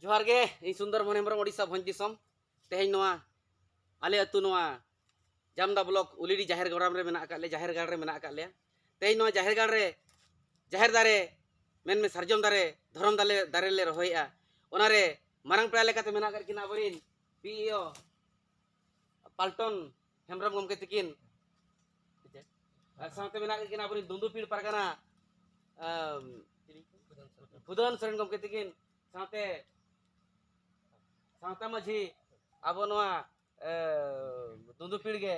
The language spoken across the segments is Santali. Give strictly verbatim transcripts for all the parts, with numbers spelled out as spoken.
ᱡᱚᱦᱟᱨ ᱜᱮ, ᱤᱧ ᱥᱩᱱᱫᱚᱨ ᱢᱳᱦᱚᱱ ᱦᱮᱢᱵᱨᱚᱢ, ᱳᱰᱤᱥᱟ ᱵᱷᱚᱸᱡᱽ ᱫᱤᱥᱚᱢ᱾ ᱛᱮᱦᱮᱧ ᱱᱚᱣᱟ ᱟᱞᱮ ᱟᱹᱛᱩ ᱱᱚᱣᱟ ᱡᱟᱢᱫᱟ ᱵᱞᱚᱠ ᱩᱞᱤᱰᱤ ᱡᱟᱦᱮᱨ ᱜᱚᱨᱟᱢ ᱨᱮ ᱢᱮᱱᱟᱜ ᱟᱠᱟᱫ ᱞᱮᱭᱟ, ᱡᱟᱦᱮᱨ ᱜᱟᱲ ᱨᱮ ᱢᱮᱱᱟᱜ ᱟᱠᱟᱫ ᱞᱮᱭᱟ᱾ ᱛᱮᱦᱮᱧ ᱱᱚᱣᱟ ᱡᱟᱦᱮᱨ ᱜᱟᱲ ᱨᱮ ᱡᱟᱦᱮᱨ ᱫᱟᱨᱮ, ᱢᱮᱱᱢᱮ ᱥᱟᱨᱡᱚᱢ ᱫᱟᱨᱮ, ᱫᱷᱚᱨᱚᱢ ᱫᱟᱨᱮ, ᱫᱟᱨᱮ ᱞᱮ ᱨᱚᱦᱚᱭᱮᱫᱼᱟ᱾ ᱚᱱᱟᱨᱮ ᱢᱟᱨᱟᱝ ᱯᱮᱲᱟ ᱞᱮᱠᱟᱛᱮ ᱢᱮᱱᱟᱜ ᱟᱠᱟᱫ ᱠᱤᱱᱟ ᱟᱵᱚᱨᱮᱱ ᱯᱤ ᱤ ᱳ ᱯᱟᱞᱴᱚᱱ ᱦᱮᱢᱵᱨᱚᱢ ᱜᱚᱢᱠᱮ ᱛᱤᱠᱤᱱ, ᱟᱨ ᱥᱟᱶᱛᱮ ᱢᱮᱱᱟᱜ ᱟᱠᱟᱫ ᱠᱤᱱᱟ ᱟᱵᱚᱨᱮᱱ ᱫᱩᱸᱫᱩᱯᱤᱲ ᱯᱟᱨᱜᱟᱱᱟ, ᱟᱢ, ᱯᱷᱩᱫᱟᱹᱱ ᱥᱚᱨᱮᱱ ᱜᱚᱢᱠᱮ ᱛᱤᱠᱤᱱ, ᱥᱟᱶᱛᱮ ᱥᱟᱶᱛᱟ ᱢᱟᱹᱡᱷᱤ ᱟᱵᱚ ᱱᱚᱣᱟ, ᱮ, ᱫᱩᱸᱫᱩᱯᱤᱲ ᱜᱮ,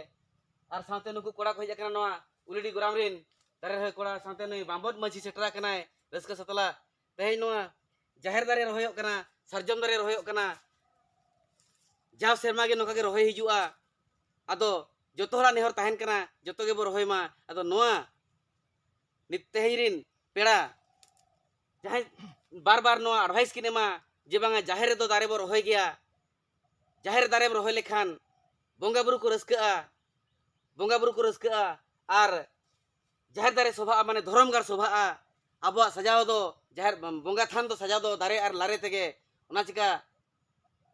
ᱟᱨ ᱥᱟᱶᱛᱮ ᱱᱩᱠᱩ ᱠᱚᱲᱟ ᱠᱚ ᱦᱮᱡ ᱟᱠᱟᱱᱟ ᱱᱚᱣᱟ ᱩᱞᱤᱰᱤ ᱜᱚᱨᱟᱢ ᱨᱤᱱ ᱫᱟᱨᱮ ᱨᱚᱦᱚᱭ ᱠᱚᱲᱟ, ᱥᱟᱶᱛᱮ ᱱᱩᱭ ᱵᱟᱢᱵᱚᱴ ᱢᱟᱹᱡᱷᱤ ᱥᱮᱴᱮᱨ ᱟᱠᱟᱱᱟᱭ ᱨᱟᱹᱥᱠᱟᱹ ᱥᱟᱛᱞᱟ᱾ ᱛᱮᱦᱮᱧ ᱱᱚᱣᱟ ᱡᱟᱦᱮᱨ ᱫᱟᱨᱮ ᱨᱚᱦᱚᱭᱚᱜ ᱠᱟᱱᱟ, ᱥᱟᱨᱡᱚᱢ ᱫᱟᱨᱮ ᱨᱚᱦᱚᱭᱚᱜ ᱠᱟᱱᱟ, ᱡᱟᱣ ᱥᱮᱨᱢᱟ ᱜᱮ ᱱᱚᱝᱠᱟ ᱜᱮ ᱨᱚᱦᱚᱭ ᱦᱤᱡᱩᱜᱼᱟ᱾ ᱟᱫᱚ ᱡᱚᱛᱚ ᱦᱚᱲᱟᱜ ᱱᱮᱦᱚᱨ ᱛᱟᱦᱮᱱ ᱠᱟᱱᱟ, ᱡᱚᱛᱚ ᱜᱮᱵᱚ ᱨᱚᱦᱚᱭ ᱢᱟ᱾ ᱟᱫᱚ ᱱᱚᱣᱟ ᱱᱤᱛ ᱛᱮᱦᱮᱧ ᱨᱤᱱ ᱯᱮᱲᱟ ᱡᱟᱦᱟᱸᱭ ᱵᱟᱨ ᱵᱟᱨ ᱱᱚᱣᱟ advice ᱠᱤᱱ ᱮᱢᱟ ᱡᱮ ᱵᱟᱝᱟ ᱡᱟᱦᱮᱨ ᱨᱮᱫᱚ ᱫᱟᱨᱮ ᱵᱚ ᱨᱚᱦᱚᱭ ᱜᱮᱭᱟ, ᱡᱟᱦᱮᱨ ᱫᱟᱨᱮᱢ ᱨᱚᱦᱚᱭ ᱞᱮᱠᱷᱟᱱ ᱵᱚᱸᱜᱟ ᱵᱩᱨᱩ ᱠᱚ ᱨᱟᱹᱥᱠᱟᱹᱜᱼᱟ, ᱵᱚᱸᱜᱟ ᱵᱩᱨᱩ ᱠᱚ ᱨᱟᱹᱥᱠᱟᱹᱜᱼᱟ, ᱟᱨ ᱡᱟᱦᱮᱨ ᱫᱟᱨᱮ ᱥᱚᱵᱷᱟᱜᱼᱟ, ᱢᱟᱱᱮ ᱫᱷᱚᱨᱚᱢ ᱜᱟᱲ ᱥᱚᱵᱷᱟᱜᱼᱟ᱾ ᱟᱵᱚᱣᱟᱜ ᱥᱟᱡᱟᱣ ᱫᱚ ᱡᱟᱦᱮᱨ ᱵᱚᱸᱜᱟ ᱛᱷᱟᱱ ᱫᱚ ᱥᱟᱡᱟᱣ ᱫᱚ ᱫᱟᱨᱮ ᱟᱨ ᱞᱟᱨᱮ ᱛᱮᱜᱮ᱾ ᱚᱱᱟ ᱪᱤᱠᱟ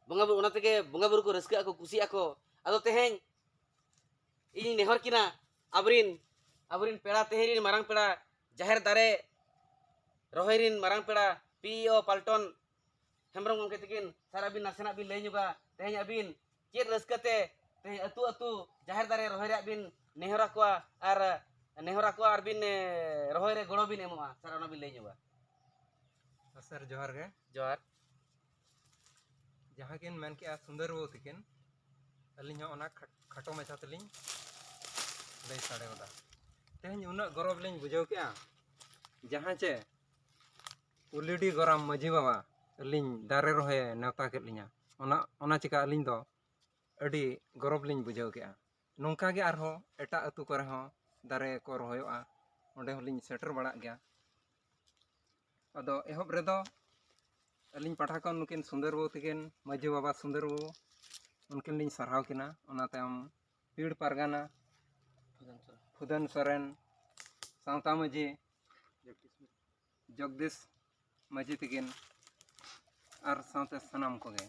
ᱵᱚᱸᱜᱟ ᱵᱩᱨᱩ, ᱚᱱᱟ ᱛᱮᱜᱮ ᱵᱚᱸᱜᱟ ᱵᱩᱨᱩ ᱠᱚ ᱨᱟᱹᱥᱠᱟᱹᱜ ᱟᱠᱚ, ᱠᱩᱥᱤᱜ ᱟᱠᱚ᱾ ᱟᱫᱚ ᱛᱮᱦᱮᱧ ᱤᱧ ᱱᱮᱦᱚᱨ ᱠᱤᱱᱟ ᱟᱵᱚᱨᱤᱱ, ᱟᱵᱚᱨᱤᱱ ᱯᱮᱲᱟ, ᱛᱮᱦᱮᱧ ᱨᱤᱱ ᱢᱟᱨᱟᱝ ᱯᱮᱲᱟ, ᱡᱟᱦᱮᱨ ᱫᱟᱨᱮ ᱨᱚᱦᱚᱭ ᱨᱤᱱ ᱢᱟᱨᱟᱝ ᱯᱮᱲᱟ ᱯᱤ ᱤ ᱳ ᱯᱟᱞᱴᱚᱱ ᱦᱮᱢᱵᱨᱚᱢ ᱜᱚᱢᱠᱮ ᱛᱤᱠᱤᱱ, ᱥᱟᱨ ᱟᱹᱵᱤᱱ ᱱᱟᱥᱮᱱᱟᱜ ᱵᱤᱱ ᱞᱟᱹᱭ ᱧᱚᱜᱟ, ᱛᱮᱦᱮᱧ ᱟᱹᱵᱤᱱ ᱪᱮᱫ ᱨᱟᱹᱥᱠᱟᱹ ᱛᱮ ᱛᱮᱦᱮᱧ ᱟᱹᱛᱩ ᱟᱹᱛᱩ ᱡᱟᱦᱮᱨ ᱫᱟᱨᱮ ᱨᱚᱦᱚᱭ ᱨᱮᱭᱟᱜ ᱵᱤᱱ ᱱᱮᱦᱚᱨ ᱟᱠᱚᱣᱟ ᱟᱨ ᱱᱮᱦᱚᱨ ᱟᱠᱚᱣᱟ ᱟᱨ ᱵᱤᱱ, ᱮ, ᱨᱚᱦᱚᱭ ᱨᱮ ᱜᱚᱲᱚ ᱵᱤᱱ ᱮᱢᱚᱜᱼᱟ? ᱥᱟᱨ, ᱚᱱᱟ ᱵᱤᱱ ᱞᱟᱹᱭ ᱧᱚᱜᱟ᱾ ᱥᱟᱨ, ᱡᱚᱦᱟᱨ ᱜᱮ᱾ ᱡᱚᱦᱟᱨ᱾ ᱡᱟᱦᱟᱸ ᱠᱤᱱ ᱢᱮᱱ ᱠᱮᱜᱼᱟ ᱥᱩᱱᱫᱚᱨ ᱵᱟᱹᱵᱩ ᱛᱤᱠᱤᱱ, ᱟᱹᱞᱤᱧ ᱦᱚᱸ ᱚᱱᱟ ᱠᱷᱟᱴ-, ᱠᱷᱟᱴᱚ ᱢᱟᱪᱷᱟ ᱛᱮᱞᱤᱧ ᱞᱟᱹᱭ ᱥᱟᱰᱮ ᱜᱚᱫᱟ᱾ ᱛᱮᱦᱮᱧ ᱩᱱᱟᱹᱜ ᱜᱚᱨᱚᱵᱽ ᱞᱤᱧ ᱵᱩᱡᱷᱟᱹᱣ ᱠᱮᱜᱼᱟ, ᱡᱟᱦᱟᱸ ᱪᱮ ᱩᱞᱤᱰᱤ ᱜᱚᱨᱟᱢ ᱢᱟᱹᱡᱷᱤ ᱵᱟᱵᱟ ᱟᱹᱞᱤᱧ ᱫᱟᱨᱮ ᱨᱚᱦᱚᱭᱮ ᱱᱮᱣᱛᱟ ᱠᱮᱫ ᱞᱤᱧᱟ, ᱚᱱᱟ, ᱚᱱᱟ ᱪᱤᱠᱟ ᱟᱹᱞᱤᱧ ᱫᱚ ᱟᱹᱰᱤ ᱜᱚᱨᱚᱵᱽ ᱞᱤᱧ ᱵᱩᱡᱷᱟᱹᱣ ᱠᱮᱜᱼᱟ᱾ ᱱᱚᱝᱠᱟ ᱜᱮ ᱟᱨᱦᱚᱸ ᱮᱴᱟᱜ ᱟᱹᱛᱩ ᱠᱚᱨᱮ ᱦᱚᱸ ᱫᱟᱨᱮ ᱠᱚ ᱨᱚᱦᱚᱭᱚᱜᱼᱟ, ᱚᱸᱰᱮ ᱦᱚᱸᱞᱤᱧ ᱥᱮᱴᱮᱨ ᱵᱟᱲᱟᱜ ᱜᱮᱭᱟ᱾ ᱟᱫᱚ ᱮᱦᱚᱵ ᱨᱮᱫᱚ ᱟᱹᱞᱤᱧ ᱯᱟᱦᱴᱟ ᱠᱷᱚᱱ ᱱᱩᱠᱤᱱ ᱥᱩᱱᱫᱚᱨ ᱵᱟᱹᱵᱩ ᱛᱟᱹᱠᱤᱱ, ᱢᱟᱹᱡᱷᱤ ᱵᱟᱵᱟ ᱥᱩᱱᱫᱚᱨ ᱵᱟᱹᱵᱩ, ᱩᱱᱠᱤᱱ ᱞᱤᱧ ᱥᱟᱨᱦᱟᱣ ᱠᱤᱱᱟ᱾ ᱚᱱᱟ ᱛᱟᱭᱚᱢ ᱯᱤᱲ ᱯᱟᱨᱜᱟᱱᱟ ᱯᱷᱩᱫᱟᱹᱱ ᱥᱚᱨᱮᱱ, ᱥᱟᱶᱛᱟ ᱢᱟᱹᱡᱷᱤ ᱡᱚᱜᱽᱫᱤᱥ ᱢᱟᱹᱡᱷᱤ ᱛᱟᱹᱠᱤᱱ, ᱟᱨ ᱥᱟᱶᱛᱮ ᱥᱟᱱᱟᱢ ᱠᱚᱜᱮ᱾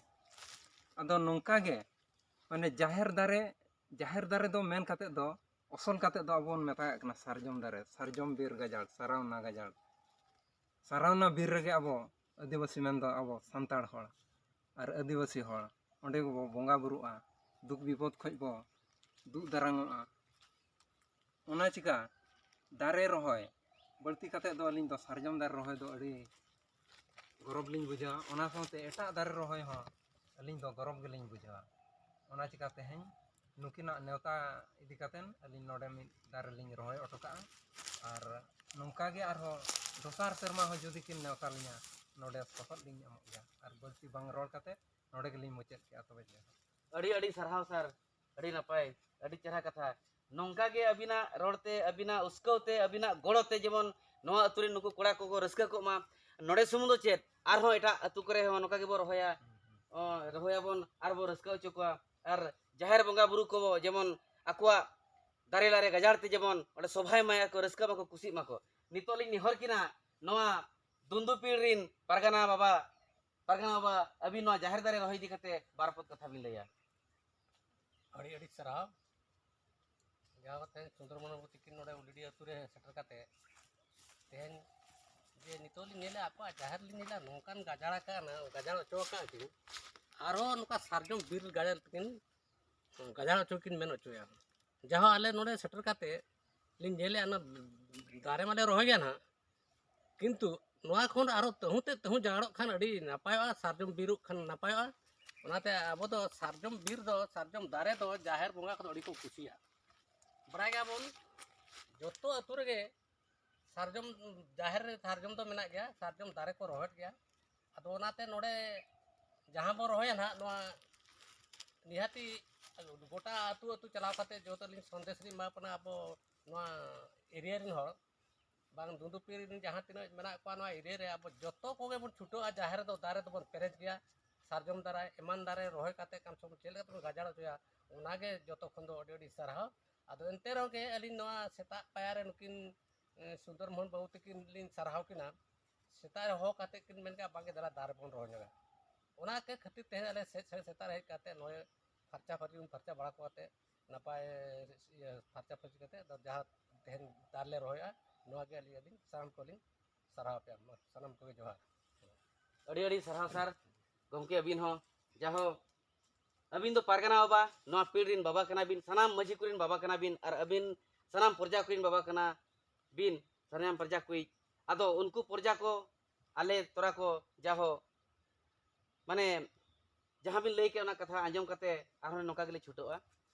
ᱟᱫᱚ ᱱᱚᱝᱠᱟ ᱜᱮ ᱢᱟᱱᱮ ᱡᱟᱦᱮᱨ ᱫᱟᱨᱮ, ᱡᱟᱦᱮᱨ ᱫᱟᱨᱮ ᱫᱚ ᱢᱮᱱ ᱠᱟᱛᱮᱫ ᱫᱚ, ᱚᱥᱚᱞ ᱠᱟᱛᱮᱫ ᱫᱚ ᱟᱵᱚ ᱵᱚᱱ ᱢᱮᱛᱟᱜᱟᱜ ᱠᱟᱱᱟ ᱥᱟᱨᱡᱚᱢ ᱫᱟᱨᱮ, ᱥᱟᱨᱡᱚᱢ ᱵᱤᱨ ᱜᱟᱡᱟᱲ, ᱥᱟᱨᱟᱣᱱᱟ ᱜᱟᱡᱟᱲ᱾ ᱥᱟᱨᱟᱣᱱᱟ ᱵᱤᱨ ᱨᱮᱜᱮ ᱟᱵᱚ ᱟᱹᱫᱤᱵᱟᱹᱥᱤ ᱢᱮᱱᱫᱚ ᱟᱵᱚ ᱥᱟᱱᱛᱟᱲ ᱦᱚᱲ ᱟᱨ ᱟᱹᱫᱤᱵᱟᱹᱥᱤ ᱦᱚᱲ ᱚᱸᱰᱮ ᱜᱮᱵᱚ ᱵᱚᱸᱜᱟ ᱵᱩᱨᱩᱜᱼᱟ, ᱫᱩᱠ ᱵᱤᱯᱚᱫ ᱠᱷᱚᱡ ᱵᱚ ᱫᱩᱜ ᱫᱟᱨᱟᱝᱚᱜᱼᱟ᱾ ᱚᱱᱟ ᱪᱤᱠᱟ ᱫᱟᱨᱮ ᱨᱚᱦᱚᱭ, ᱵᱟᱹᱲᱛᱤ ᱠᱟᱛᱮᱫ ᱫᱚ ᱟᱹᱞᱤᱧ ᱫᱚ ᱥᱟᱨᱡᱚᱢ ᱫᱟᱨᱮ ᱨᱚᱦᱚᱭ ᱫᱚ ᱟᱹᱰᱤ ᱜᱚᱨᱚᱵᱽ ᱞᱤᱧ ᱵᱩᱡᱷᱟᱹᱣᱟ᱾ ᱚᱱᱟ ᱥᱟᱶᱛᱮ ᱮᱴᱟᱜ ᱫᱟᱨᱮ ᱨᱚᱦᱚᱭ ᱦᱚᱸ ᱟᱹᱞᱤᱧ ᱫᱚ ᱜᱚᱨᱚᱵᱽ ᱜᱮᱞᱤᱧ ᱵᱩᱡᱷᱟᱹᱣᱟ᱾ ᱚᱱᱟ ᱪᱤᱠᱟ ᱛᱮᱦᱮᱧ ᱱᱩᱠᱤᱱᱟᱜ ᱱᱮᱣᱛᱟ ᱤᱫᱤ ᱠᱟᱛᱮᱫ ᱟᱹᱞᱤᱧ ᱱᱚᱰᱮ ᱢᱤᱫ ᱫᱟᱨᱮ ᱞᱤᱧ ᱨᱚᱦᱚᱭ ᱦᱚᱴᱚ ᱠᱟᱜᱼᱟ᱾ ᱟᱨ ᱱᱚᱝᱠᱟ ᱜᱮ ᱟᱨᱦᱚᱸ ᱫᱚᱥᱟᱨ ᱥᱮᱨᱢᱟ ᱦᱚᱸ ᱡᱩᱫᱤ ᱠᱤᱱ ᱱᱮᱣᱛᱟ ᱞᱤᱧᱟ, ᱱᱚᱰᱮ ᱥᱚᱦᱚᱫ ᱞᱤᱧ ᱮᱢᱚᱜ ᱜᱮᱭᱟ᱾ ᱟᱨ ᱵᱟᱹᱲᱛᱤ ᱵᱟᱝ ᱨᱚᱲ ᱠᱟᱛᱮᱫ ᱱᱚᱰᱮ ᱜᱮᱞᱤᱧ ᱢᱩᱪᱟᱹᱫ ᱠᱮᱜᱼᱟ᱾ ᱛᱚᱵᱮ ᱡᱚᱦᱟᱨ᱾ ᱟᱹᱰᱤ ᱟᱹᱰᱤ ᱥᱟᱨᱦᱟᱣ ᱥᱟᱨ, ᱟᱹᱰᱤ ᱱᱟᱯᱟᱭ, ᱟᱹᱰᱤ ᱪᱮᱦᱨᱟ ᱠᱟᱛᱷᱟ᱾ ᱱᱚᱝᱠᱟ ᱜᱮ ᱟᱹᱵᱤᱱᱟᱜ ᱨᱚᱲ ᱛᱮ, ᱟᱹᱵᱤᱱᱟᱜ ᱩᱥᱠᱟᱹᱣ ᱛᱮ, ᱟᱹᱵᱤᱱᱟᱜ ᱜᱚᱲᱚ ᱛᱮ ᱡᱮᱢᱚᱱ ᱱᱚᱣᱟ ᱟᱹᱛᱩ ᱨᱮᱱ ᱱᱩᱠᱩ ᱠᱚᱲᱟ ᱠᱚᱠᱚ ᱨᱟᱹᱥᱠᱟᱹ ᱠᱚᱜ ᱢᱟ᱾ ᱱᱚᱰᱮ ᱥᱩᱢᱩᱝ ᱫᱚ ᱪᱮᱫ, ᱟᱨᱦᱚᱸ ᱮᱴᱟᱜ ᱟᱹᱛᱩ ᱠᱚᱨᱮ ᱦᱚᱸ ᱱᱚᱝᱠᱟ ᱜᱮᱵᱚ ᱨᱚᱦᱚᱭᱟ, ᱚ, ᱨᱚᱦᱚᱭᱟᱵᱚᱱ ᱟᱨ ᱵᱚ ᱨᱟᱹᱥᱠᱟᱹ ᱦᱚᱪᱚ ᱠᱚᱣᱟ᱾ ᱟᱨ ᱡᱟᱦᱮᱨ ᱵᱚᱸᱜᱟ ᱵᱩᱨᱩ ᱠᱚ ᱡᱮᱢᱚᱱ ᱟᱠᱚᱣᱟᱜ ᱫᱟᱨᱮ ᱞᱟᱨᱮ ᱜᱟᱡᱟᱲ ᱛᱮ ᱡᱮᱢᱚᱱ ᱚᱸᱰᱮ ᱥᱚᱵᱷᱟᱭ ᱢᱟᱭᱟ ᱠᱚ, ᱨᱟᱹᱥᱠᱟᱹ ᱢᱟᱠᱚ, ᱠᱩᱥᱤᱜ ᱢᱟᱠᱚ᱾ ᱱᱤᱛᱚᱜ ᱞᱤᱧ ᱱᱮᱦᱚᱨ ᱠᱤᱱᱟ ᱱᱚᱣᱟ ᱫᱩᱱᱫᱩᱯᱤᱲ ᱨᱤᱱ ᱯᱟᱨᱜᱟᱱᱟ ᱵᱟᱵᱟ, ᱯᱟᱨᱜᱟᱱᱟ ᱵᱟᱵᱟ, ᱟᱹᱵᱤᱱ ᱱᱚᱣᱟ ᱡᱟᱦᱮᱨ ᱫᱟᱨᱮ ᱨᱚᱦᱚᱭ ᱤᱫᱤ ᱠᱟᱛᱮ ᱵᱟᱨ ᱯᱚᱫ ᱠᱟᱛᱷᱟ ᱵᱤᱱ ᱞᱟᱹᱭᱟ᱾ ᱟᱹᱰᱤ ᱟᱹᱰᱤ ᱥᱟᱨᱦᱟᱣ᱾ ᱡᱟᱦᱟᱸ ᱛᱮᱦᱮᱧ ᱥᱩᱱᱫᱚᱨ ᱢᱳᱦᱚᱱ ᱵᱟᱹᱵᱩ ᱛᱤᱠᱤᱱ ᱱᱚᱰᱮ ᱩᱞᱤᱰᱤ ᱟᱹᱛᱩ ᱨᱮ ᱥᱮᱴᱮᱨ ᱠᱟᱛᱮ, ᱛᱮᱦᱮᱧ ᱡᱮ ᱱᱤᱛᱚᱜ ᱞᱤᱧ ᱧᱮᱞᱮᱫᱼᱟ, ᱟᱠᱚᱣᱟᱜ ᱡᱟᱦᱮᱨ ᱞᱤᱧ ᱧᱮᱞᱟ, ᱱᱚᱝᱠᱟᱱ ᱜᱟᱡᱟᱲ ᱟᱠᱟᱱᱟ, ᱜᱟᱡᱟᱲ ᱦᱚᱪᱚ ᱟᱠᱟᱫ ᱠᱤᱱ, ᱟᱨᱦᱚᱸ ᱱᱚᱝᱠᱟ ᱥᱟᱨᱡᱚᱢ ᱵᱤᱨ ᱜᱟᱡᱟᱲ ᱛᱮᱠᱤᱱ ᱜᱟᱡᱟᱲ ᱦᱚᱪᱚ ᱠᱤᱱ ᱢᱮᱱ ᱦᱚᱪᱚᱭᱟ᱾ ᱡᱟᱦᱟᱸ ᱟᱞᱮ ᱱᱚᱰᱮ ᱥᱮᱴᱮᱨ ᱠᱟᱛᱮ ᱞᱤᱧ ᱧᱮᱞᱮᱫᱼᱟ, ᱚᱱᱟ ᱫᱟᱨᱮ ᱢᱟᱞᱮ ᱨᱚᱦᱚᱭ ᱜᱮᱭᱟ ᱱᱟᱦᱟᱜ, ᱠᱤᱱᱛᱩ ᱱᱚᱣᱟ ᱠᱷᱚᱱ ᱟᱨᱚ ᱛᱟᱹᱦᱩ ᱛᱮ ᱛᱟᱹᱦᱩ ᱡᱟᱲᱚᱜ ᱠᱷᱟᱱ ᱟᱹᱰᱤ ᱱᱟᱯᱟᱭᱚᱜᱼᱟ, ᱥᱟᱨᱡᱚᱢ ᱵᱤᱨᱩᱜ ᱠᱷᱟᱱ ᱱᱟᱯᱟᱭᱚᱜᱼᱟ᱾ ᱚᱱᱟᱛᱮ ᱟᱵᱚ ᱫᱚ ᱥᱟᱨᱡᱚᱢ ᱵᱤᱨ ᱫᱚ, ᱥᱟᱨᱡᱚᱢ ᱫᱟᱨᱮ ᱫᱚ ᱡᱟᱦᱮᱨ ᱵᱚᱸᱜᱟ ᱠᱚᱫᱚ ᱟᱹᱰᱤ ᱠᱚ ᱠᱩᱥᱤᱭᱟᱜᱼᱟ᱾ ᱵᱟᱲᱟᱭ ᱜᱮᱭᱟᱵᱚᱱ, ᱡᱚᱛᱚ ᱟᱹᱛᱩ ᱨᱮᱜᱮ ᱥᱟᱨᱡᱚᱢ, ᱡᱟᱦᱮᱨ ᱨᱮ ᱥᱟᱨᱡᱚᱢ ᱫᱚ ᱢᱮᱱᱟᱜ ᱜᱮᱭᱟ, ᱥᱟᱨᱡᱚᱢ ᱫᱟᱨᱮ ᱠᱚ ᱨᱚᱦᱚᱭᱮᱫ ᱜᱮᱭᱟ᱾ ᱟᱫᱚ ᱚᱱᱟᱛᱮ ᱱᱚᱰᱮ ᱡᱟᱦᱟᱸ ᱵᱚ ᱨᱚᱦᱚᱭᱟ ᱱᱟᱦᱟᱜ, ᱱᱚᱣᱟ ᱱᱤᱦᱟᱹᱛᱤ ᱜᱚᱴᱟ ᱟᱹᱛᱩ ᱟᱹᱛᱩ ᱪᱟᱞᱟᱣ ᱠᱟᱛᱮ ᱡᱚᱛᱚ ᱞᱤᱧ ᱥᱚᱱᱫᱮᱥ ᱞᱤᱧ ᱮᱢᱟ ᱠᱚ ᱠᱟᱱᱟ, ᱟᱵᱚ ᱱᱚᱣᱟ ᱮᱨᱤᱭᱟ ᱨᱮᱱ ᱦᱚᱲ, ᱵᱟᱝ ᱫᱩᱸᱫᱩᱯᱤ ᱨᱮᱱ ᱡᱟᱦᱟᱸ ᱛᱤᱱᱟᱹᱜ ᱢᱮᱱᱟᱜ ᱠᱚᱣᱟ ᱱᱚᱣᱟ ᱮᱨᱤᱭᱟ ᱨᱮ, ᱟᱵᱚ ᱡᱚᱛᱚ ᱠᱚᱜᱮ ᱵᱚᱱ ᱪᱷᱩᱴᱟᱹᱜᱼᱟ, ᱡᱟᱦᱮᱨ ᱨᱮᱫᱚ ᱫᱟᱨᱮ ᱫᱚᱵᱚᱱ ᱯᱮᱨᱮᱡ ᱜᱮᱭᱟ, ᱥᱟᱨᱡᱚᱢ ᱫᱟᱨᱮ ᱮᱢᱟᱱ ᱫᱟᱨᱮ ᱨᱚᱦᱚᱭ ᱠᱟᱛᱮ ᱠᱟᱢ ᱥᱮ ᱠᱚᱢ ᱪᱮᱫ ᱞᱮᱠᱟ ᱛᱮᱵᱚᱱ ᱜᱟᱡᱟᱲ ᱦᱚᱪᱚᱭᱟ, ᱚᱱᱟᱜᱮ ᱡᱚᱛᱚ ᱠᱷᱚᱱ ᱫᱚ ᱟᱹᱰᱤ ᱟᱹᱰᱤ ᱥᱟᱨᱦᱟᱣ᱾ ᱟᱫᱚ ᱮᱱᱛᱮ ᱨᱮᱦᱚᱸ ᱜᱮ ᱟᱹᱞᱤᱧ ᱱᱚᱣᱟ ᱥᱮᱛᱟᱜ ᱯᱟᱭᱟᱨ ᱨᱮ ᱱᱩᱠᱤᱱ, ᱮ, ᱥᱩᱱᱫᱚᱨ ᱢᱳᱦᱚᱱ ᱵᱟᱹᱵᱩ ᱛᱟᱹᱠᱤᱱ ᱞᱤᱧ ᱥᱟᱨᱦᱟᱣ ᱠᱤᱱᱟ᱾ ᱥᱮᱛᱟᱜ ᱨᱮ ᱦᱚᱦᱚ ᱠᱟᱛᱮ ᱠᱤᱱ ᱢᱮᱱ ᱠᱮᱫᱟ, "ᱵᱟᱝᱜᱮ, ᱫᱮᱞᱟ ᱫᱟᱨᱮ ᱵᱚᱱ ᱨᱚᱦᱚᱭ ᱧᱚᱜᱟ᱾" ᱚᱱᱟ ᱜᱮ ᱠᱷᱟᱹᱛᱤᱨ ᱛᱮᱦᱮᱧ ᱟᱞᱮ ᱥᱮ-, ᱥᱮ-, ᱥᱮᱛᱟᱜ ᱨᱮ ᱦᱮᱡ ᱠᱟᱛᱮ ᱱᱚᱜᱼᱚᱭ ᱯᱷᱟᱨᱪᱟ ᱯᱷᱟᱹᱨᱪᱤ, ᱩᱢ ᱯᱷᱟᱨᱪᱟ ᱵᱟᱲᱟ ᱠᱚ ᱠᱟᱛᱮ ᱱᱟᱯᱟᱭ, ᱤᱭᱟᱹ, ᱯᱷᱟᱨᱪᱟ ᱯᱷᱟᱹᱨᱪᱤ ᱠᱟᱛᱮ ᱫᱚ ᱡᱟᱦᱟᱸ ᱛᱮᱦᱮᱧ ᱫᱟᱨᱮ ᱞᱮ ᱨᱚᱦᱚᱭᱟ, ᱱᱚᱣᱟ ᱜᱮ ᱟᱹᱞᱤᱧ, ᱟᱹᱞᱤᱧ ᱥᱟᱱᱟᱢ ᱠᱚᱞᱤᱧ ᱥᱟᱨᱦᱟᱣ ᱯᱮᱭᱟ᱾ ᱢᱟ, ᱥᱟᱱᱟᱢ ᱠᱚᱜᱮ ᱡᱚᱦᱟᱨ᱾ ᱟᱹᱰᱤ ᱟᱹᱰᱤ ᱥᱟᱨᱦᱟᱣ ᱥᱟᱨ, ᱜᱚᱢᱠᱮ ᱟᱹᱵᱤᱱ ᱦᱚᱸ, ᱡᱟᱦᱳ ᱟᱹᱵᱤᱱ ᱫᱚ ᱯᱟᱨᱜᱟᱱᱟ ᱵᱟᱵᱟ, ᱱᱚᱣᱟ ᱯᱤᱲ ᱨᱤᱱ ᱵᱟᱵᱟ ᱠᱟᱱᱟ ᱵᱤᱱ, ᱥᱟᱱᱟᱢ ᱢᱟᱹᱡᱷᱤ ᱠᱚᱨᱮᱱ ᱵᱟᱵᱟ ᱠᱟᱱᱟ ᱵᱤᱱ, ᱟᱨ ᱟᱹᱵᱤᱱ ᱥᱟᱱᱟᱢ ᱯᱨᱚᱡᱟ ᱠᱚᱨᱮᱱ ᱵᱟᱵᱟ ᱠᱟᱱᱟ ᱵᱤᱱ, ᱥᱟᱱᱟᱢ ᱯᱨᱚᱡᱟ ᱠᱚᱭᱤᱡ᱾ ᱟᱫᱚ ᱩᱱᱠᱩ ᱯᱨᱚᱡᱟ ᱠᱚ, ᱟᱞᱮ ᱛᱚᱨᱟ ᱠᱚ, ᱡᱟᱦᱳ, ᱢᱟᱱᱮ, ᱡᱟᱦᱟᱸ ᱵᱤᱱ ᱞᱟᱹᱭ ᱠᱮᱫ ᱚᱱᱟ ᱠᱟᱛᱷᱟ ᱟᱸᱡᱚᱢ ᱠᱟᱛᱮ ᱟᱨᱦᱚᱸ ᱱᱚᱝᱠᱟ ᱜᱮᱞᱮ ᱪᱷᱩᱴᱟᱹᱜᱼᱟ᱾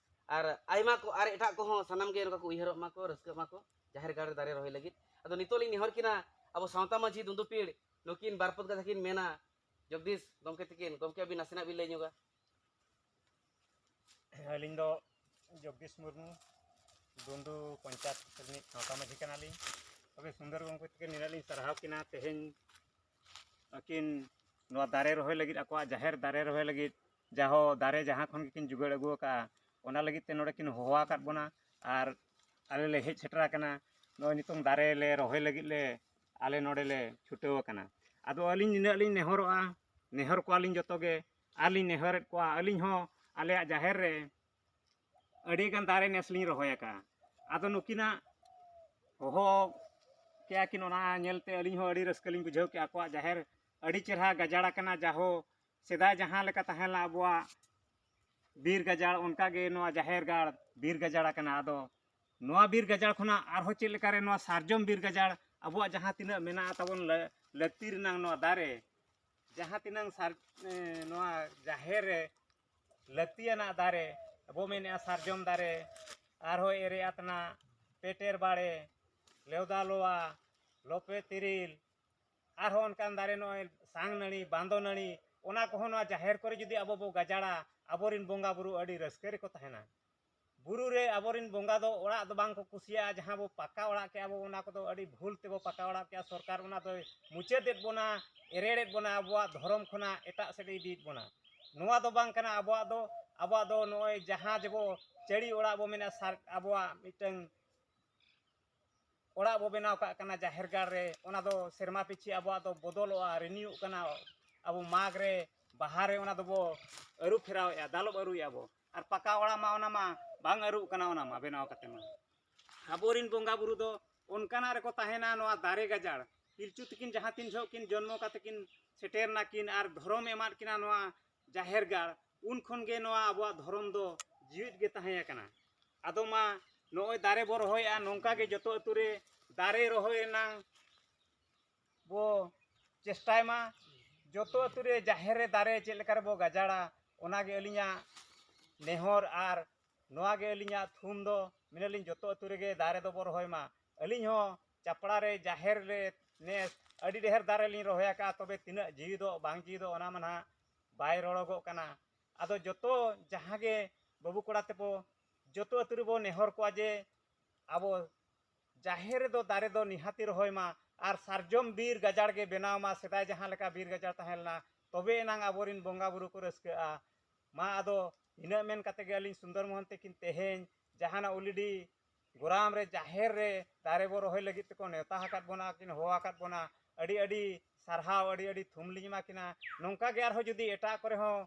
ᱟᱨ ᱟᱭᱢᱟ ᱠᱚ, ᱟᱨ ᱮᱴᱟᱜ ᱠᱚᱦᱚᱸ ᱥᱟᱱᱟᱢ ᱜᱮ ᱱᱚᱝᱠᱟ ᱠᱚ ᱩᱭᱦᱟᱹᱨᱚᱜ ᱢᱟᱠᱚ, ᱨᱟᱹᱥᱠᱟᱹᱜ ᱢᱟᱠᱚ, ᱡᱟᱦᱮᱨ ᱜᱟᱲ ᱨᱮ ᱫᱟᱨᱮ ᱨᱚᱦᱚᱭ ᱞᱟᱹᱜᱤᱫ᱾ ᱟᱫᱚ ᱱᱤᱛᱚᱜ ᱞᱤᱧ ᱱᱮᱦᱚᱨ ᱠᱤᱱᱟ, ᱟᱵᱚ ᱥᱟᱶᱛᱟ ᱢᱟᱹᱡᱷᱤ ᱫᱩᱸᱫᱩ ᱯᱤᱲ, ᱱᱩᱠᱤᱱ ᱵᱟᱨ ᱯᱚᱫ ᱠᱟᱛᱷᱟ ᱠᱤᱱ ᱢᱮᱱᱟ᱾ ᱡᱚᱜᱽᱫᱤᱥ ᱜᱚᱢᱠᱮ ᱛᱟᱹᱠᱤᱱ, ᱜᱚᱢᱠᱮ ᱟᱹᱵᱤᱱ ᱱᱟᱥᱮᱱᱟᱜ ᱵᱤᱱ ᱞᱟᱹᱭ ᱧᱚᱜᱟ᱾ ᱟᱹᱞᱤᱧ ᱫᱚ ᱡᱚᱜᱽᱫᱤᱥ ᱢᱩᱨᱢᱩ, ᱫᱩᱸᱫᱩ ᱯᱚᱧᱪᱟᱭᱮᱛ ᱨᱤᱱᱤᱡ ᱥᱟᱶᱛᱟ ᱢᱟᱹᱡᱷᱤ ᱠᱟᱱᱟᱞᱤᱧ᱾ ᱛᱚᱵᱮ ᱥᱩᱱᱫᱚᱨ ᱜᱚᱢᱠᱮ ᱛᱟᱹᱠᱤᱱ ᱱᱤᱱᱟᱹᱜ ᱞᱤᱧ ᱥᱟᱨᱦᱟᱣ ᱠᱤᱱᱟ, ᱛᱮᱦᱮᱧ ᱟᱹᱠᱤᱱ ᱱᱚᱣᱟ ᱫᱟᱨᱮ ᱨᱚᱦᱚᱭ ᱞᱟᱹᱜᱤᱫ, ᱟᱠᱚᱣᱟᱜ ᱡᱟᱦᱮᱨ ᱫᱟᱨᱮ ᱨᱚᱦᱚᱭ ᱞᱟᱹᱜᱤᱫ ᱡᱟᱦᱳ ᱫᱟᱨᱮ ᱡᱟᱦᱟᱸ ᱠᱷᱚᱱ ᱜᱮᱠᱤᱱ ᱡᱩᱜᱟᱹᱲ ᱟᱹᱜᱩ ᱟᱠᱟᱫᱼᱟ, ᱚᱱᱟ ᱞᱟᱹᱜᱤᱫ ᱛᱮ ᱱᱚᱰᱮ ᱠᱤᱱ ᱦᱚᱦᱚ ᱟᱠᱟᱫ ᱵᱚᱱᱟ᱾ ᱟᱨ ᱟᱞᱮ ᱞᱮ ᱦᱮᱡ ᱥᱮᱴᱮᱨ ᱟᱠᱟᱱᱟ, ᱱᱚᱜᱼᱚᱭ ᱱᱤᱛᱚᱝ ᱫᱟᱨᱮ ᱞᱮ ᱨᱚᱦᱚᱭ ᱞᱟᱹᱜᱤᱫ ᱞᱮ, ᱟᱞᱮ ᱱᱚᱰᱮ ᱞᱮ ᱪᱷᱩᱴᱟᱹᱣ ᱟᱠᱟᱱᱟ᱾ ᱟᱫᱚ ᱟᱹᱞᱤᱧ ᱱᱤᱱᱟᱹᱜ ᱞᱤᱧ ᱱᱮᱦᱚᱨᱚᱜᱼᱟ, ᱱᱮᱦᱚᱨ ᱠᱚᱣᱟᱞᱤᱧ ᱡᱚᱛᱚ ᱜᱮ, ᱟᱨ ᱞᱤᱧ ᱱᱮᱦᱚᱨᱮᱫ ᱠᱚᱣᱟ, ᱟᱹᱞᱤᱧ ᱦᱚᱸ ᱟᱞᱮᱭᱟᱜ ᱡᱟᱦᱮᱨ ᱨᱮ ᱟᱹᱰᱤ ᱜᱟᱱ ᱫᱟᱨᱮ ᱱᱮᱥ ᱞᱤᱧ ᱨᱚᱦᱚᱭ ᱟᱠᱟᱫᱼᱟ᱾ ᱟᱫᱚ ᱱᱩᱠᱤᱱᱟᱜ ᱦᱚᱦᱚ ᱠᱮᱜᱼᱟ ᱠᱤᱱ, ᱚᱱᱟ ᱧᱮᱞ ᱛᱮ ᱟᱹᱞᱤᱧ ᱦᱚᱸ ᱟᱹᱰᱤ ᱨᱟᱹᱥᱠᱟᱹ ᱞᱤᱧ ᱵᱩᱡᱷᱟᱹᱣ ᱠᱮᱜᱼᱟ᱾ ᱟᱠᱚᱣᱟᱜ ᱡᱟᱦᱮᱨ ᱟᱹᱰᱤ ᱪᱮᱦᱨᱟ ᱜᱟᱡᱟᱲ ᱟᱠᱟᱱᱟ, ᱡᱟᱦᱳ ᱥᱮᱫᱟᱭ ᱡᱟᱦᱟᱸ ᱞᱮᱠᱟ ᱛᱟᱦᱮᱸ ᱞᱮᱱᱟ ᱟᱵᱚᱣᱟᱜ ᱵᱤᱨ ᱜᱟᱡᱟᱲ, ᱚᱱᱠᱟ ᱜᱮ ᱱᱚᱣᱟ ᱡᱟᱦᱮᱨ ᱜᱟᱲ ᱵᱤᱨ ᱜᱟᱡᱟᱲ ᱟᱠᱟᱱᱟ᱾ ᱟᱫᱚ ᱱᱚᱣᱟ ᱵᱤᱨ ᱜᱟᱡᱟᱲ ᱠᱷᱚᱱᱟᱜ ᱟᱨᱦᱚᱸ ᱪᱮᱫ ᱞᱮᱠᱟᱨᱮ ᱱᱚᱣᱟ ᱥᱟᱨᱡᱚᱢ ᱵᱤᱨ ᱜᱟᱡᱟᱲ ᱟᱵᱚᱣᱟᱜ ᱡᱟᱦᱟᱸ ᱛᱤᱱᱟᱹᱜ ᱢᱮᱱᱟᱜᱼᱟ ᱛᱟᱵᱚᱱ ᱞᱟᱹ-, ᱞᱟᱹᱠᱛᱤ ᱨᱮᱱᱟᱜ ᱱᱚᱣᱟ ᱫᱟᱨᱮ, ᱡᱟᱦᱟᱸ ᱛᱤᱱᱟᱹᱝ ᱥᱟᱨ-, ᱮ, ᱱᱚᱣᱟ ᱡᱟᱦᱮᱨ ᱨᱮ ᱞᱟᱹᱠᱛᱤᱭᱟᱱᱟᱜ ᱫᱟᱨᱮ, ᱟᱵᱚ ᱢᱮᱱᱮᱜᱼᱟ ᱥᱟᱨᱡᱚᱢ ᱫᱟᱨᱮ, ᱟᱨᱦᱚᱸ ᱮᱨᱮ ᱟᱛᱱᱟᱜ, ᱯᱮᱴᱮᱨ ᱵᱟᱲᱮ, ᱞᱮᱣᱫᱟ ᱞᱚᱣᱟ, ᱞᱚᱯᱮ ᱛᱤᱨᱤᱞ, ᱟᱨᱦᱚᱸ ᱚᱱᱠᱟᱱ ᱫᱟᱨᱮ, ᱱᱚᱜᱼᱚᱭ ᱥᱟᱝ ᱱᱟᱹᱲᱤ, ᱵᱟᱸᱫᱚ ᱱᱟᱹᱲᱤ, ᱚᱱᱟ ᱠᱚᱦᱚᱸ ᱱᱚᱣᱟ ᱡᱟᱦᱮᱨ ᱠᱚᱨᱮ ᱡᱩᱫᱤ ᱟᱵᱚ ᱵᱚ ᱜᱟᱡᱟᱲᱟ, ᱟᱵᱚᱨᱮᱱ ᱵᱚᱸᱜᱟ ᱵᱩᱨᱩ ᱟᱹᱰᱤ ᱨᱟᱹᱥᱠᱟᱹ ᱨᱮᱠᱚ ᱛᱟᱦᱮᱱᱟ᱾ ᱵᱩᱨᱩ ᱨᱮ ᱟᱵᱚᱨᱮᱱ ᱵᱚᱸᱜᱟ ᱫᱚ ᱚᱲᱟᱜ ᱫᱚ ᱵᱟᱝ ᱠᱚ ᱠᱩᱥᱤᱭᱟᱜᱼᱟ, ᱡᱟᱦᱟᱸ ᱵᱚ ᱯᱟᱠᱟ ᱚᱲᱟᱜ ᱠᱮᱜᱼᱟ ᱵᱚ, ᱚᱱᱟ ᱠᱚᱫᱚ ᱟᱹᱰᱤ ᱵᱷᱩᱞ ᱛᱮᱵᱚ ᱯᱟᱠᱟ ᱚᱲᱟᱜ ᱠᱮᱜᱼᱟ᱾ ᱥᱚᱨᱠᱟᱨ ᱚᱱᱟ ᱫᱚᱭ ᱢᱩᱪᱟᱹᱫᱮᱫ ᱵᱚᱱᱟ, ᱮᱨᱮᱲᱮᱫ ᱵᱚᱱᱟ, ᱟᱵᱚᱣᱟᱜ ᱫᱷᱚᱨᱚᱢ ᱠᱷᱚᱱᱟᱜ ᱮᱴᱟᱜ ᱥᱮᱫ ᱮ ᱤᱫᱤᱭᱮᱫ ᱵᱚᱱᱟ᱾ ᱱᱚᱣᱟ ᱫᱚ ᱵᱟᱝ ᱠᱟᱱᱟ ᱟᱵᱚᱣᱟᱜ ᱫᱚ᱾ ᱟᱵᱚᱣᱟᱜ ᱫᱚ ᱱᱚᱜᱼᱚᱭ ᱡᱟᱦᱟᱸ ᱡᱮᱵᱚ ᱪᱟᱹᱲᱤ ᱚᱲᱟᱜ ᱵᱚ ᱢᱮᱱᱟ, ᱥᱟᱨ-, ᱟᱵᱚᱣᱟᱜ ᱢᱤᱫᱴᱟᱝ ᱚᱲᱟᱜ ᱵᱚ ᱵᱮᱱᱟᱣ ᱠᱟᱜ ᱠᱟᱱᱟ ᱡᱟᱦᱮᱨ ᱜᱟᱲ ᱨᱮ, ᱚᱱᱟ ᱫᱚ ᱥᱮᱨᱢᱟ ᱯᱤᱪᱷᱤ ᱟᱵᱚᱣᱟᱜ ᱫᱚ ᱵᱚᱫᱚᱞᱚᱜᱼᱟ, ᱨᱤᱱᱤᱭᱩᱜ ᱠᱟᱱᱟ᱾ ᱟᱵᱚ ᱢᱟᱜᱽ ᱨᱮ, ᱵᱟᱦᱟ ᱨᱮ ᱚᱱᱟ ᱫᱚᱵᱚ ᱟᱹᱨᱩ ᱯᱷᱮᱨᱟᱣᱮᱫᱼᱟ, ᱫᱟᱞᱚᱵ ᱟᱹᱨᱩᱭᱮᱫᱼᱟ ᱵᱚ᱾ ᱟᱨ ᱯᱟᱠᱟ ᱚᱲᱟᱜ ᱢᱟ ᱚᱱᱟ ᱢᱟ ᱵᱟᱝ ᱟᱹᱨᱩᱜ ᱠᱟᱱᱟ, ᱚᱱᱟ ᱢᱟ ᱵᱮᱱᱟᱣ ᱠᱟᱛᱮ ᱢᱟ᱾ ᱟᱵᱚᱨᱤᱱ ᱵᱚᱸᱜᱟ ᱵᱩᱨᱩ ᱫᱚ ᱚᱱᱠᱟᱱᱟᱜ ᱨᱮᱠᱚ ᱛᱟᱦᱮᱱᱟ, ᱱᱚᱣᱟ ᱫᱟᱨᱮ ᱜᱟᱡᱟᱲ᱾ ᱯᱤᱞᱪᱩ ᱛᱤᱠᱤᱱ ᱡᱟᱦᱟᱸ ᱛᱤᱱ ᱡᱚᱦᱚᱜ ᱠᱤᱱ ᱡᱚᱱᱢᱚ ᱠᱟᱛᱮ ᱠᱤᱱ ᱥᱮᱴᱮᱨ ᱱᱟᱠᱤᱱ ᱟᱨ ᱫᱷᱚᱨᱚᱢ ᱮᱢᱟᱫ ᱠᱤᱱᱟ ᱱᱚᱣᱟ ᱡᱟᱦᱮᱨ ᱜᱟᱲ, ᱩᱱ ᱠᱷᱚᱱ ᱜᱮ ᱱᱚᱣᱟ ᱟᱵᱚᱣᱟᱜ ᱫᱷᱚᱨᱚᱢ ᱫᱚ ᱡᱤᱣᱤᱫ ᱜᱮ ᱛᱟᱦᱮᱸ ᱟᱠᱟᱱᱟ᱾ ᱟᱫᱚ ᱢᱟ ᱱᱚᱜᱼᱚᱭ ᱫᱟᱨᱮ ᱵᱚ ᱨᱚᱦᱚᱭᱮᱫᱼᱟ, ᱱᱚᱝᱠᱟ ᱜᱮ ᱡᱚᱛᱚ ᱟᱹᱛᱩ ᱨᱮ ᱫᱟᱨᱮ ᱨᱚᱦᱚᱭ ᱨᱮᱱᱟᱝ ᱵᱚ ᱪᱮᱥᱴᱟᱭ ᱢᱟ᱾ ᱡᱚᱛᱚ ᱟᱹᱛᱩ ᱨᱮ ᱡᱟᱦᱮᱨ ᱨᱮ ᱫᱟᱨᱮ ᱪᱮᱫ ᱞᱮᱠᱟ ᱨᱮᱵᱚ ᱜᱟᱡᱟᱲᱟ, ᱚᱱᱟᱜᱮ ᱟᱹᱞᱤᱧᱟᱜ ᱱᱮᱦᱚᱨ ᱟᱨ ᱱᱚᱣᱟ ᱜᱮ ᱟᱹᱞᱤᱧᱟᱜ ᱛᱷᱩᱢ ᱫᱚ᱾ ᱢᱮᱱᱟᱞᱤᱧ ᱡᱚᱛᱚ ᱟᱹᱛᱩ ᱨᱮᱜᱮ ᱫᱟᱨᱮ ᱫᱚᱵᱚ ᱨᱚᱦᱚᱭ ᱢᱟ᱾ ᱟᱹᱞᱤᱧ ᱦᱚᱸ ᱪᱟᱯᱲᱟ ᱨᱮ ᱡᱟᱦᱮᱨ ᱨᱮ ᱱᱮᱥ ᱟᱹᱰᱤ ᱰᱷᱮᱨ ᱫᱟᱨᱮ ᱞᱤᱧ ᱨᱚᱦᱚᱭ ᱟᱠᱟᱫᱼᱟ, ᱛᱚᱵᱮ ᱛᱤᱱᱟᱹᱜ ᱡᱤᱣᱤᱫᱚᱜ ᱵᱟᱝ ᱡᱤᱣᱤᱫᱚᱜ ᱚᱱᱟ ᱢᱟ ᱱᱟᱦᱟᱜ ᱵᱟᱭ ᱨᱚᱲᱚᱜᱚᱜ ᱠᱟᱱᱟ᱾ ᱟᱫᱚ ᱡᱚᱛᱚ ᱡᱟᱦᱟᱸ ᱜᱮ ᱵᱟᱹᱵᱩ ᱠᱚᱲᱟ ᱛᱮᱵᱚ ᱡᱚᱛᱚ ᱟᱹᱛᱩ ᱨᱮᱵᱚ ᱱᱮᱦᱚᱨ ᱠᱚᱣᱟ ᱡᱮ ᱟᱵᱚ ᱡᱟᱦᱮᱨ ᱨᱮᱫᱚ ᱫᱟᱨᱮ ᱫᱚ ᱱᱤᱦᱟᱹᱛᱤ ᱨᱚᱦᱚᱭ ᱢᱟ ᱟᱨ ᱥᱟᱨᱡᱚᱢ ᱵᱤᱨ ᱜᱟᱡᱟᱲ ᱜᱮ ᱵᱮᱱᱟᱣ ᱢᱟ, ᱥᱮᱫᱟᱭ ᱡᱟᱦᱟᱸ ᱞᱮᱠᱟ ᱵᱤᱨ ᱜᱟᱡᱟᱲ ᱛᱟᱦᱮᱸ ᱞᱮᱱᱟ, ᱛᱚᱵᱮ ᱮᱱᱟᱝ ᱟᱵᱚᱨᱤᱱ ᱵᱚᱸᱜᱟ ᱵᱩᱨᱩ ᱠᱚ ᱨᱟᱹᱥᱠᱟᱹᱜᱼᱟ᱾ ᱢᱟ ᱟᱫᱚ ᱤᱱᱟᱹᱜ ᱢᱮᱱ ᱠᱟᱛᱮ ᱜᱮ ᱟᱹᱞᱤᱧ ᱥᱩᱱᱫᱚᱨ ᱢᱳᱦᱚᱱ ᱛᱟᱹᱠᱤᱱ ᱛᱮᱦᱮᱧ ᱡᱟᱦᱟᱱᱟᱜ ᱩᱞᱤᱰᱤ ᱜᱚᱨᱟᱢ ᱨᱮ ᱡᱟᱦᱮᱨ ᱨᱮ ᱫᱟᱨᱮ ᱵᱚ ᱨᱚᱦᱚᱭ ᱞᱟᱹᱜᱤᱫ ᱛᱮᱠᱚ ᱱᱮᱣᱛᱟ ᱟᱠᱟᱫ ᱵᱚᱱᱟ, ᱠᱤᱱ ᱦᱚᱦᱚ ᱟᱠᱟᱫ ᱵᱚᱱᱟ, ᱟᱹᱰᱤ ᱟᱹᱰᱤ ᱥᱟᱨᱦᱟᱣ, ᱟᱹᱰᱤ ᱟᱹᱰᱤ ᱛᱷᱩᱢ ᱞᱤᱧ ᱮᱢᱟ ᱠᱤᱱᱟ᱾ ᱱᱚᱝᱠᱟ ᱜᱮ ᱟᱨᱦᱚᱸ ᱡᱩᱫᱤ ᱮᱴᱟᱜ ᱠᱚᱨᱮ ᱦᱚᱸ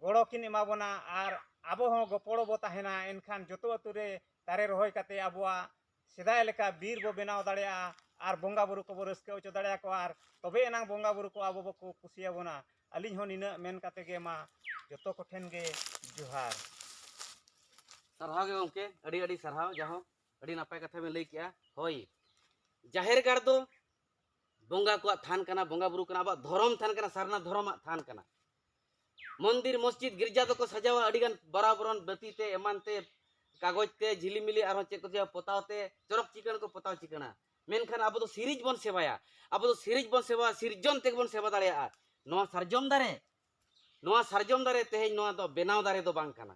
ᱜᱚᱲᱚ ᱠᱤᱱ ᱮᱢᱟ ᱵᱚᱱᱟ ᱟᱨ ᱟᱵᱚ ᱦᱚᱸ ᱜᱚᱯᱚᱲᱚ ᱵᱚ ᱛᱟᱦᱮᱱᱟ, ᱮᱱᱠᱷᱟᱱ ᱡᱚᱛᱚ ᱟᱹᱛᱩ ᱨᱮ ᱫᱟᱨᱮ ᱨᱚᱦᱚᱭ ᱠᱟᱛᱮ ᱟᱵᱚᱣᱟᱜ ᱥᱮᱫᱟᱭ ᱞᱮᱠᱟ ᱵᱤᱨ ᱵᱚ ᱵᱮᱱᱟᱣ ᱫᱟᱲᱮᱭᱟᱜᱼᱟ ᱟᱨ ᱵᱚᱸᱜᱟ ᱵᱩᱨᱩ ᱠᱚᱵᱚ ᱨᱟᱹᱥᱠᱟᱹ ᱦᱚᱪᱚ ᱫᱟᱲᱮᱭᱟᱠᱚᱣᱟ ᱟᱨ ᱛᱚᱵᱮ ᱮᱱᱟᱝ ᱵᱚᱸᱜᱟ ᱵᱩᱨᱩ ᱠᱚ ᱟᱵᱚ ᱵᱚᱠᱚ ᱠᱩᱥᱤᱭᱟᱵᱚᱱᱟ᱾ ᱟᱹᱞᱤᱧ ᱦᱚᱸ ᱱᱤᱱᱟᱹᱜ ᱢᱮᱱ ᱠᱟᱛᱮ ᱜᱮ ᱢᱟ ᱡᱚᱛᱚ ᱠᱚᱴᱷᱮᱱ ᱜᱮ ᱡᱚᱦᱟᱨ᱾ ᱥᱟᱨᱦᱟᱣ ᱜᱮ ᱜᱚᱢᱠᱮ, ᱟᱹᱰᱤ ᱟᱹᱰᱤ ᱥᱟᱨᱦᱟᱣ᱾ ᱡᱟᱦᱳ, ᱟᱹᱰᱤ ᱱᱟᱯᱟᱭ ᱠᱟᱛᱷᱟ ᱵᱮᱱ ᱞᱟᱹᱭ ᱠᱮᱜᱼᱟ᱾ ᱦᱳᱭ, ᱡᱟᱦᱮᱨ ᱜᱟᱲ ᱫᱚ ᱵᱚᱸᱜᱟ ᱠᱚᱣᱟᱜ ᱛᱷᱟᱱ ᱠᱟᱱᱟ, ᱵᱚᱸᱜᱟ ᱵᱩᱨᱩ ᱠᱟᱱᱟ, ᱟᱵᱚᱣᱟᱜ ᱫᱷᱚᱨᱚᱢ ᱛᱷᱟᱱ ᱠᱟᱱᱟ, ᱥᱟᱨᱱᱟ ᱫᱷᱚᱨᱚᱢᱟᱜ ᱛᱷᱟᱱ ᱠᱟᱱᱟ᱾ ᱢᱚᱱᱫᱤᱨ, ᱢᱚᱥᱡᱤᱫ, ᱜᱤᱨᱡᱟ ᱫᱚᱠᱚ ᱥᱟᱡᱟᱣᱟ ᱟᱹᱰᱤᱜᱟᱱ ᱵᱟᱨᱟᱵᱚᱨᱚᱱ ᱵᱟᱹᱛᱤ ᱛᱮ, ᱮᱢᱟᱱ ᱛᱮ, ᱠᱟᱜᱚᱡᱽ ᱛᱮ, ᱡᱷᱤᱞᱤᱢᱤᱞᱤ, ᱟᱨᱦᱚᱸ ᱪᱮᱫ ᱠᱚ ᱪᱚ ᱯᱚᱛᱟᱣ ᱛᱮ, ᱪᱚᱨᱚᱠ ᱪᱤᱠᱟᱹᱬ ᱠᱚ ᱯᱚᱛᱟᱣ ᱪᱤᱠᱟᱹᱬᱟ᱾ ᱢᱮᱱᱠᱷᱟᱱ ᱟᱵᱚ ᱫᱚ ᱥᱤᱨᱤᱡ ᱵᱚᱱ ᱥᱮᱵᱟᱭᱟ, ᱟᱵᱚ ᱫᱚ ᱥᱤᱨᱤᱡ ᱵᱚᱱ ᱥᱮᱵᱟᱭᱟ, ᱥᱤᱨᱡᱚᱱ ᱛᱮᱜᱮ ᱵᱚᱱ ᱥᱮᱵᱟ ᱫᱟᱲᱮᱭᱟᱜᱼᱟ᱾ ᱱᱚᱣᱟ ᱥᱟᱨᱡᱚᱢ ᱫᱟᱨᱮ, ᱱᱚᱣᱟ ᱥᱟᱨᱡᱚᱢ ᱫᱟᱨᱮ ᱛᱮᱦᱮᱧ ᱱᱚᱣᱟ ᱫᱚ ᱵᱮᱱᱟᱣ ᱫᱟᱨᱮ ᱫᱚ ᱵᱟᱝ ᱠᱟᱱᱟ᱾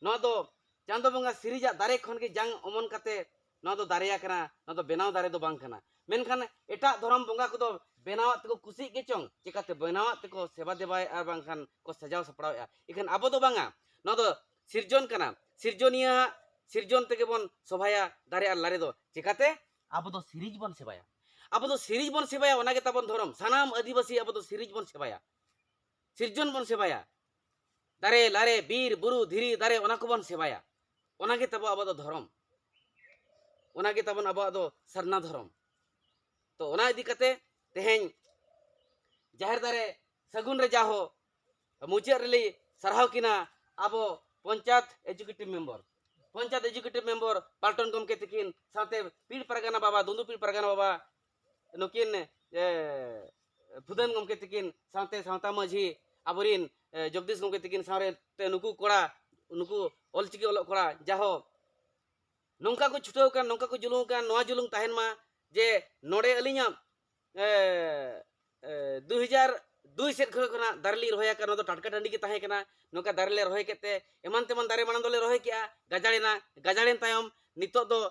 ᱱᱚᱣᱟ ᱫᱚ ᱪᱟᱸᱫᱚ ᱵᱚᱸᱜᱟ ᱥᱤᱨᱤᱡᱟᱜ ᱫᱟᱨᱮ ᱠᱷᱚᱱ ᱜᱮ ᱡᱟᱝ ᱚᱢᱚᱱ ᱠᱟᱛᱮ ᱱᱚᱣᱟ ᱫᱚ ᱫᱟᱨᱮ ᱟᱠᱟᱱᱟ, ᱱᱚᱣᱟ ᱫᱚ ᱵᱮᱱᱟᱣ ᱫᱟᱨᱮ ᱫᱚ ᱵᱟᱝ ᱠᱟᱱᱟ᱾ ᱢᱮᱱᱠᱷᱟᱱ ᱮᱴᱟᱜ ᱫᱷᱚᱨᱚᱢ ᱵᱚᱸᱜᱟ ᱠᱚᱫᱚ ᱵᱮᱱᱟᱣᱟᱜ ᱛᱮᱠᱚ ᱠᱩᱥᱤᱜ ᱜᱮ ᱪᱚᱝ, ᱪᱮᱠᱟᱛᱮ ᱵᱮᱱᱟᱣᱟᱜ ᱛᱮᱠᱚ ᱥᱮᱵᱟ ᱫᱮᱵᱟᱭᱮᱫᱼᱟ, ᱵᱟᱝᱠᱷᱟᱱ ᱠᱚ ᱥᱟᱡᱟᱣ ᱥᱟᱯᱲᱟᱣᱮᱫᱼᱟ᱾ ᱤᱠᱷᱟᱹᱱ ᱟᱵᱚ ᱫᱚ ᱵᱟᱝᱟ, ᱱᱚᱣᱟ ᱫᱚ ᱥᱤᱨᱡᱚᱱ ᱠᱟᱱᱟ, ᱥᱤᱨᱡᱚᱱᱤᱭᱟᱹ ᱥᱤᱨᱡᱚᱱ ᱛᱮᱜᱮ ᱵᱚᱱ ᱥᱚᱵᱷᱟᱭᱟ ᱫᱟᱨᱮ ᱟᱨ ᱞᱟᱨᱮ ᱫᱚ᱾ ᱪᱮᱠᱟᱛᱮ? ᱟᱵᱚ ᱫᱚ ᱥᱤᱨᱤᱡᱽ ᱵᱚᱱ ᱥᱮᱵᱟᱭᱟ᱾ ᱟᱵᱚ ᱫᱚ ᱥᱤᱨᱤᱡᱽ ᱵᱚᱱ ᱥᱮᱵᱟᱭᱟ, ᱚᱱᱟ ᱜᱮ ᱛᱟᱵᱚᱱ ᱫᱷᱚᱨᱚᱢ᱾ ᱥᱟᱱᱟᱢ ᱟᱹᱫᱤᱵᱟᱹᱥᱤ ᱟᱵᱚ ᱫᱚ ᱥᱤᱨᱤᱡᱽ ᱵᱚᱱ ᱥᱮᱵᱟᱭᱟ, ᱥᱤᱨᱡᱚᱱ ᱵᱚᱱ ᱥᱮᱵᱟᱭᱟ᱾ ᱫᱟᱨᱮ, ᱞᱟᱨᱮ, ᱵᱤᱨ, ᱵᱩᱨᱩ, ᱫᱷᱤᱨᱤ, ᱫᱟᱨᱮ, ᱚᱱᱟ ᱠᱚᱵᱚᱱ ᱥᱮᱵᱟᱭᱟ᱾ ᱚᱱᱟ ᱜᱮ ᱛᱟᱵᱚ ᱟᱵᱚᱣᱟᱜ ᱫᱚ ᱫᱷᱚᱨᱚᱢ, ᱚᱱᱟ ᱜᱮ ᱛᱟᱵᱚᱱ ᱟᱵᱚᱣᱟᱜ ᱫᱚ ᱥᱟᱨᱱᱟ ᱫᱷᱚᱨᱚᱢ᱾ ᱛᱚ ᱚᱱᱟ ᱤᱫᱤ ᱠᱟᱛᱮ ᱛᱮᱦᱮᱧ ᱡᱟᱦᱮᱨ ᱫᱟᱨᱮ ᱥᱟᱹᱜᱩᱱ ᱨᱮ ᱡᱟᱦᱚ ᱢᱩᱪᱟᱹᱫ ᱨᱮᱞᱤ ᱥᱟᱨᱦᱟᱣ ᱠᱤᱱᱟ ᱟᱵᱚ ᱯᱚᱧᱪᱟᱭᱮᱛ ᱮᱡᱩᱠᱮᱴᱤᱵᱷ ᱢᱮᱢᱵᱚᱨ, ᱯᱚᱧᱪᱟᱭᱮᱛ ᱮᱡᱩᱠᱮᱴᱤᱵᱷ ᱢᱮᱢᱵᱚᱨ ᱯᱟᱞᱴᱚᱱ ᱜᱚᱢᱠᱮ ᱛᱤᱠᱤᱱ, ᱥᱟᱶᱛᱮ ᱯᱤᱲ ᱯᱟᱨᱜᱟᱱᱟ ᱵᱟᱵᱟ, ᱫᱩᱸᱫᱩ ᱯᱤᱲ ᱯᱟᱨᱜᱟᱱᱟ ᱵᱟᱵᱟ, ᱱᱩᱠᱤᱱ, ᱮ, ᱯᱷᱩᱫᱟᱹᱱ ᱜᱚᱢᱠᱮ ᱛᱤᱠᱤᱱ, ᱥᱟᱶᱛᱮ ᱥᱟᱶᱛᱟ ᱢᱟᱹᱡᱷᱤ ᱟᱵᱚᱨᱤᱱ, ᱮ, ᱡᱚᱜᱽᱫᱤᱥ ᱜᱚᱢᱠᱮ ᱛᱤᱠᱤᱱ ᱥᱟᱶᱛᱮ ᱱᱩᱠᱩ ᱠᱚᱲᱟ, ᱱᱩᱠᱩ ᱚᱞᱪᱤᱠᱤ ᱚᱞᱚᱜ ᱠᱚᱲᱟ ᱡᱟᱦᱚ ᱱᱚᱝᱠᱟ ᱠᱚ ᱪᱷᱩᱴᱟᱹᱣ ᱠᱟᱱ, ᱱᱚᱝᱠᱟ ᱠᱚ ᱡᱩᱞᱩᱝ ᱠᱟᱱ, ᱱᱚᱣᱟ ᱡᱩᱞᱩᱝ ᱛᱟᱦᱮᱱ ᱢᱟ ᱡᱮ ᱱᱚᱰᱮ ᱟᱹᱞᱤᱧᱟᱜ, ᱮ, ᱮ, ᱫᱩ ᱦᱟᱡᱟᱨ ᱫᱩᱭ ᱥᱮᱫ ᱠᱷᱚᱱᱟᱜ ᱫᱟᱨᱮ ᱞᱤᱧ ᱨᱚᱦᱚᱭ ᱟᱠᱟᱫ, ᱱᱚᱣᱟ ᱫᱚ ᱴᱟᱴᱠᱟ ᱴᱟᱺᱰᱤ ᱜᱮ ᱛᱟᱦᱮᱸ ᱠᱟᱱᱟ᱾ ᱱᱚᱝᱠᱟ ᱫᱟᱨᱮ ᱞᱮ ᱨᱚᱦᱚᱭ ᱠᱮᱫ ᱛᱮ ᱮᱢᱟᱱ ᱛᱮᱢᱟᱱ ᱫᱟᱨᱮ ᱢᱟᱲᱟᱝ ᱫᱚᱞᱮ ᱨᱚᱦᱚᱭ ᱠᱮᱜᱼᱟ, ᱜᱟᱡᱟᱲᱮᱱᱟ, ᱜᱟᱡᱟᱲᱮᱱ ᱛᱟᱭᱚᱢ ᱱᱤᱛᱚᱜ ᱫᱚ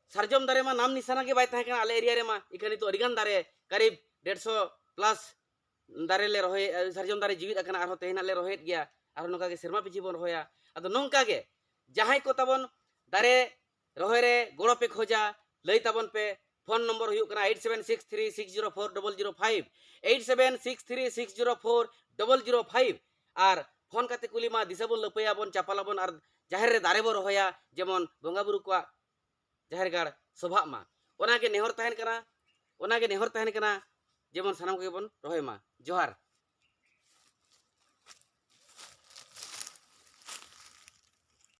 ᱥᱟᱨᱡᱚᱢ ᱫᱟᱨᱮ ᱢᱟ ᱱᱟᱢ ᱱᱤᱥᱟᱱᱟ ᱜᱮ ᱵᱟᱭ ᱛᱟᱦᱮᱸ ᱠᱟᱱᱟ ᱟᱞᱮ ᱮᱨᱤᱭᱟ ᱨᱮᱢᱟ᱾ ᱤᱠᱷᱟᱹᱱ ᱱᱤᱛᱚᱜ ᱟᱹᱰᱤᱜᱟᱱ ᱫᱟᱨᱮ, ᱠᱟᱨᱤᱵ ᱰᱮᱲᱥᱚ ᱯᱞᱟᱥ ᱫᱟᱨᱮ ᱞᱮ ᱨᱚᱦᱚᱭ, ᱥᱟᱨᱡᱚᱢ ᱫᱟᱨᱮ ᱡᱤᱣᱤᱫ ᱟᱠᱟᱱᱟ, ᱟᱨᱦᱚᱸ ᱛᱮᱦᱮᱧ ᱦᱟᱸᱜ ᱞᱮ ᱨᱚᱦᱚᱭᱮᱫ ᱜᱮᱭᱟ, ᱟᱨᱦᱚᱸ ᱱᱚᱝᱠᱟ ᱜᱮ ᱥᱮᱨᱢᱟ ᱯᱤᱪᱷᱤ ᱵᱚᱱ ᱨᱚᱦᱚᱭᱟ᱾ ᱟᱫᱚ ᱱᱚᱝᱠᱟ ᱜᱮ ᱡᱟᱦᱟᱸᱭ ᱠᱚ ᱛᱟᱵᱚᱱ ᱫᱟᱨᱮ ᱨᱚᱦᱚᱭ ᱨᱮ ᱜᱚᱲᱚ ᱯᱮ ᱠᱷᱚᱡᱟ, ᱞᱟᱹᱭ ᱛᱟᱵᱚᱱ ᱯᱮ᱾ ᱯᱷᱳᱱ ᱱᱚᱢᱵᱚᱨ ᱦᱩᱭᱩᱜ ᱠᱟᱱᱟ eight seven six three six zero four double zero five, eight seven six three six zero four double zero five᱾ ᱟᱨ ᱯᱷᱳᱱ ᱠᱟᱛᱮ ᱠᱩᱞᱤ ᱢᱟ, ᱫᱤᱥᱟᱹ ᱵᱚᱱ ᱞᱟᱹᱯᱟᱹᱭᱟᱵᱚᱱ, ᱪᱟᱯᱟᱞᱟᱵᱚᱱ ᱟᱨ ᱡᱟᱦᱮᱨ ᱨᱮ ᱫᱟᱨᱮ ᱵᱚᱱ ᱨᱚᱦᱚᱭᱟ, ᱡᱮᱢᱚᱱ ᱵᱚᱸᱜᱟ ᱵᱩᱨᱩ ᱠᱚᱣᱟᱜ ᱡᱟᱦᱮᱨ ᱜᱟᱲ ᱥᱚᱵᱷᱟᱜ ᱢᱟ᱾ ᱚᱱᱟᱜᱮ ᱱᱮᱦᱚᱨ ᱛᱟᱦᱮᱱ ᱠᱟᱱᱟ, ᱚᱱᱟᱜᱮ ᱱᱮᱦᱚᱨ ᱛᱟᱦᱮᱱ ᱠᱟᱱᱟ, ᱡᱮᱢᱚᱱ ᱥᱟᱱᱟᱢ ᱠᱚᱜᱮ ᱵᱚᱱ ᱨᱚᱦᱚᱭ ᱢᱟ᱾ ᱡᱚᱦᱟᱨ᱾